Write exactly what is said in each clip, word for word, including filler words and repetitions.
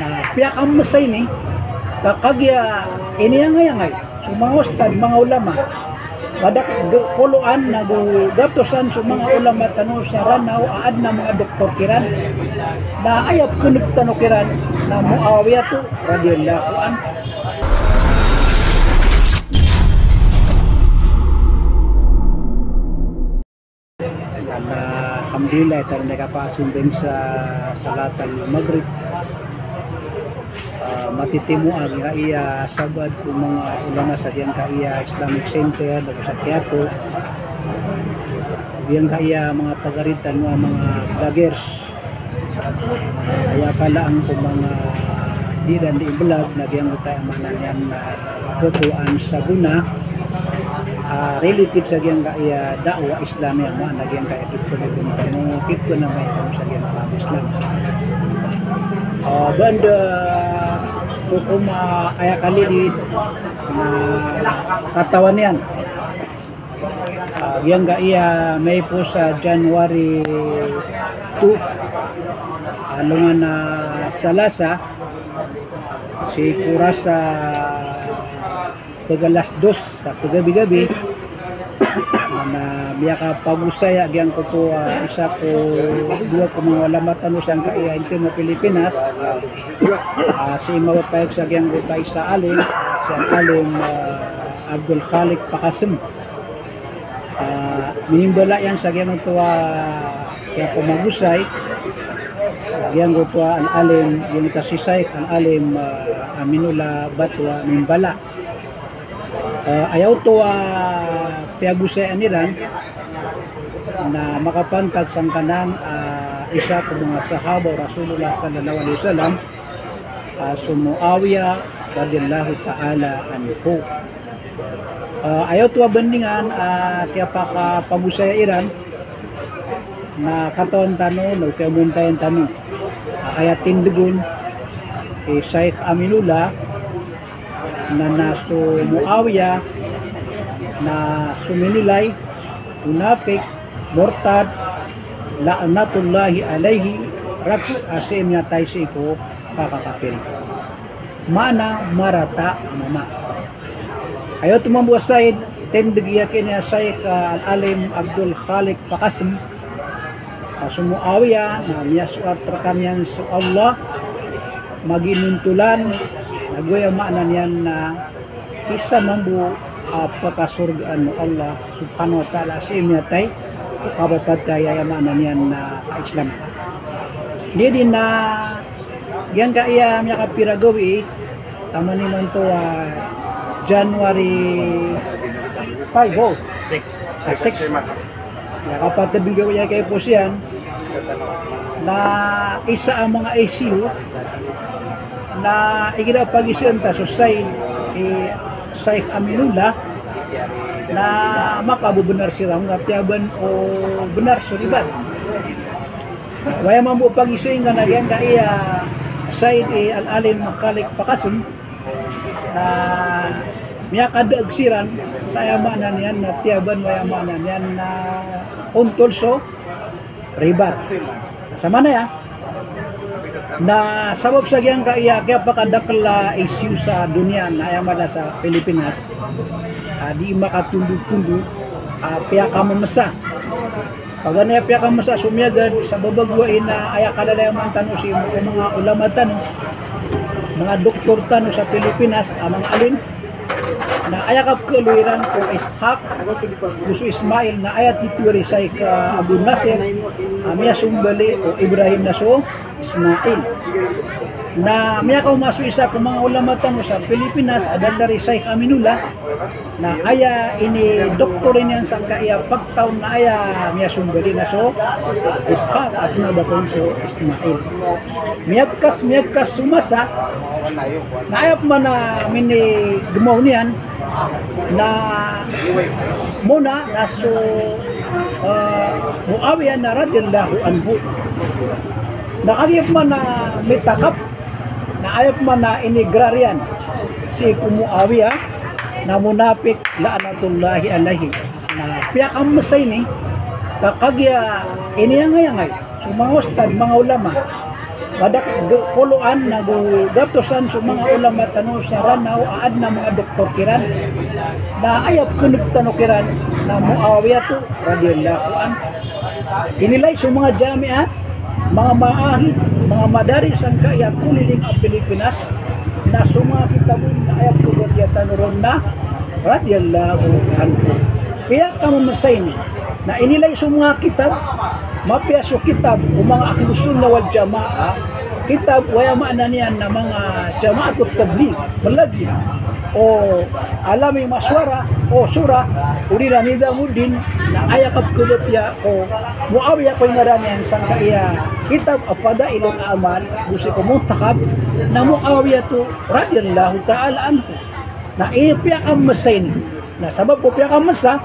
Na piyakamesa ini, ka kagiya iniyangayangay so manga ustad, manga ulama, madak-, poloan nago gatosan so manga ulama tano sa Ranaw a adn a manga doktor kiran, na aya pkhan'g tano kiran na Muawiyah to radiyallahu anhu. Na alhamdulillah, tano na kapasunding sa salat al-Maghrib. Ah, matitimo a giyangkaya sabaad ko manga ulama sa giyangkaya Islamic Center, nago sa Quiapo. Giyangkaya manga pagari tano a manga vloggers. Aya kala angko manga di ran di i-vlog na giyangkoto aya maana niyan na kokowan sa gona, ah, related sa giyangkaya da'wah Islami, aya maana giyangkaya kipkhan'g tano, kipkhan'g tano sa giyangkaya Islam. Ah, banda ko koma aya kalilid na katawan iyan. Ah, giyangkaya maipo sa January two, alongan a Salasa, sii ko oras a pagalas dos sa pagabi-gabi, na miyakapagosay a giyangkoto a isa ko dowa ko manga ulama tano sangkaya intimo Pilipinas, ah, sii mapapayag sa giyangkoto a isa a alim, si Al-Alim, ah, Abdul Khaliq Pakasem. Ah, minimbala iyan sa giyangkoto a kiyapamagosay, giyangkoto a Al-Alim, giyangkoto a si Shaykh Al-Alim, ah, Aminullah Batwa mimbala. Ah, aya oto a piyagosayan iran na makapantag sangkanan a isa ko manga sahaba o Rasulullah sallallahu alaihi wasallam, ah, so Muawiyah radiyallahu ta'ala anhu. Ah, aya oto a bandingan a kiyapakapagosaya iran na katawan tano, na o kiyamontayan tano. Ah, aya tindeg on i Shaykh Aminullah na, na so Muawiyah na so minilay, munafik, murtad, la'natullahi alaihi, rakhs a sii miyatay sii ko kakakapiri. Maana marata a mama. Aya oto mambo a said, tindeg iyan kini a Shaykh, ah, Al-Alim Abdul Khaliq Pakasem, ah, so Muawiyah na miyasoat rkaniyan so Allah, maginontolan, nago aya maana niyan na isa mambo a pakasorgaan o Allah subhanahu wa ta'ala sii miyatay ko kapapatay, aya maana niyan na ka-Islam. Di di na giyangkaya miyakapira gawii, taman imanto a January five, oh. Six. Ah, six. Aya kapatid a gawii a kiyapos iyan na isa a manga issue na igira pagisayn ta so side i Shaykh Aminullah na makabebnar siran na tiyaban o bnar so ribat. Aya mambo pagisayn ka na giyangkaya side i Al-Alim Khaliq Pakasem na miyakadaag siran sa aya maana niyan na tiyaban o aya maana niyan na ontol so ribat. Sa maana aya na sabap sa giyangkaya kiyapakadakel a issue sa doniya na aya mala sa Pilipinas, ah, di makatondotondog, ah, piyakamemesa. Paganay a piyakamesa so miyagad sa babagowai na aya kalalayaman tano sii ko manga ulama tano, manga doktor tano sa Pilipinas, a manga alim, na aya kapkhaaloy iran ko Ishaq, go so Ismail, na aya titho i Shaykh, ah, Abu Nasir, a miyasombali o Ibrahim na so Ismail. Na miyakaoma so isa ko manga ulama tano sa Pilipinas a datar i Shaykh Aminullah, na aya inidoktor iyan sangkaya pagtaw na aya miyasombali na so Ishaq a kna ba kon so Ismail. Miyagkas, miyagkas so masa, na aya pman a minigemaw niyan na mona na so, ah, Muawiyah na radiyallahu anhu. Na kagiya pman a mitakap, na aya pman a inigrar iyan sii ko Muawiyah na munafik la'natullahi alaihi. Na piyakamesa ini, ka kagiya iniyangayangay so manga ustad, manga ulama, Pd a poloan nago gatosan so manga ulama tano sa Ranaw a adn a manga doktor kiran. Na aya pkhan'g tano kiran na Muawiyah oto radiyallahu anhu. Inilay so manga jami'ah, manga ma'ahid, manga madaris sangkaya koliling a Pilipinas, na so manga kitab on na aya pkhabatiyaan tano ron na radiyallahu anhu. Piyakammsa ini, na inilay so manga kitab, mapiya so kitab o manga Ahlus Sunnah wal Jamaah, kitab o aya maana niyan na manga Jama'atut Tabligh, mlagid o Alami Mashwara, o Shura, odi na Nizamuddin, na aya kapkhabatiya ko Muawiyah ko ingaran iyan sangkaya kitab a Fadailul A'mal, go sii ko Muntakhab, na Muawiyah oto radiyallahu ta'ala anhu. Na aya piyakammsa ini. Na sabap ko piyakammsa,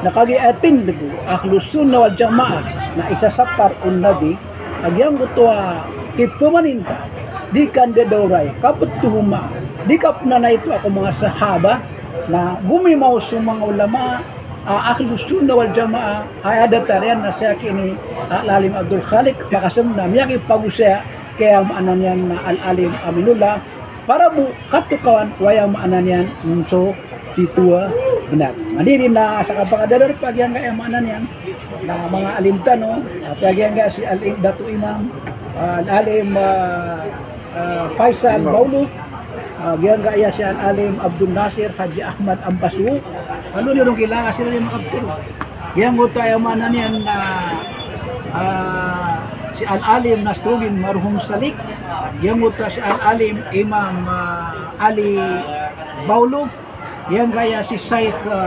na kagiya tindg o Ahlus Sunnah wal Jamaah na isasapar o Nabi a giyangkoto a kipamaninta, di kandadaoray, kapthohoma, di kapnanaito ko manga sahaba, na gomimaw so manga ulama a Ahlus Sunnah wal Jamaah a aya datar iyan na si Al-Alim Abdul Khaliq, pakasm na miyakipagosaya ki aya maana niyan na Al-Alim Aminullah, para bo katokawan o aya maana niyan so titho a bnar. Madiri na sa kapakadadarpa giyangkaya maana niyan na manga alim tano, a giyangkaya si Al-, Dato Imam, a, Al-Alim, a, a, Faisal Baolo, a, giyangkaya si Al-Alim Abdul Nasir Haji Ahmad Ambasu, alo niyo ron kilala si Al-Alim Abdul. Giyangkoto aya maana niyan na, a, si Al-Alim Nasruddin Marhum Salik, giyangkoto si Al-Alim Imam, a, Ali Baolo, giyangkaya si Shaykh, a,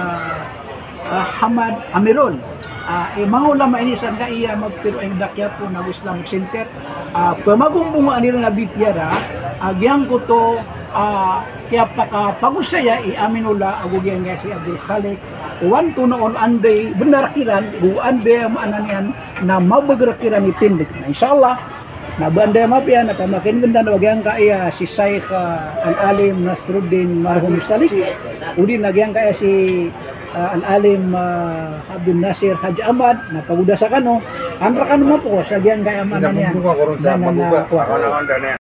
a, Hamad Amirul. A, i manga ulama ini sangkaya magtero ing da Quiapo nago Islamic Center. A, pamagombongan iran a bitiyara, a, giyangkoto, a, kiyapakapagosaya i Aminullah ago giyangkaya si Abdul Khaliq, o antonaa on anda i bnar kiran, go anda i maana niyan na mabagr kiran i tindg. Na insha Allah, na ba anda i mapiya na pamakin'gn tano giyangkaya si Shaykh, a, Al-Alim Nasruddin Marhum Salik, odi na giyangkaya si, a, Al-Alim, a, Abdul Nasir Haji Ahmad, na pagoda sa kano, an rkano mapos a giyangkaya maana niyan. Na, na, na, wa.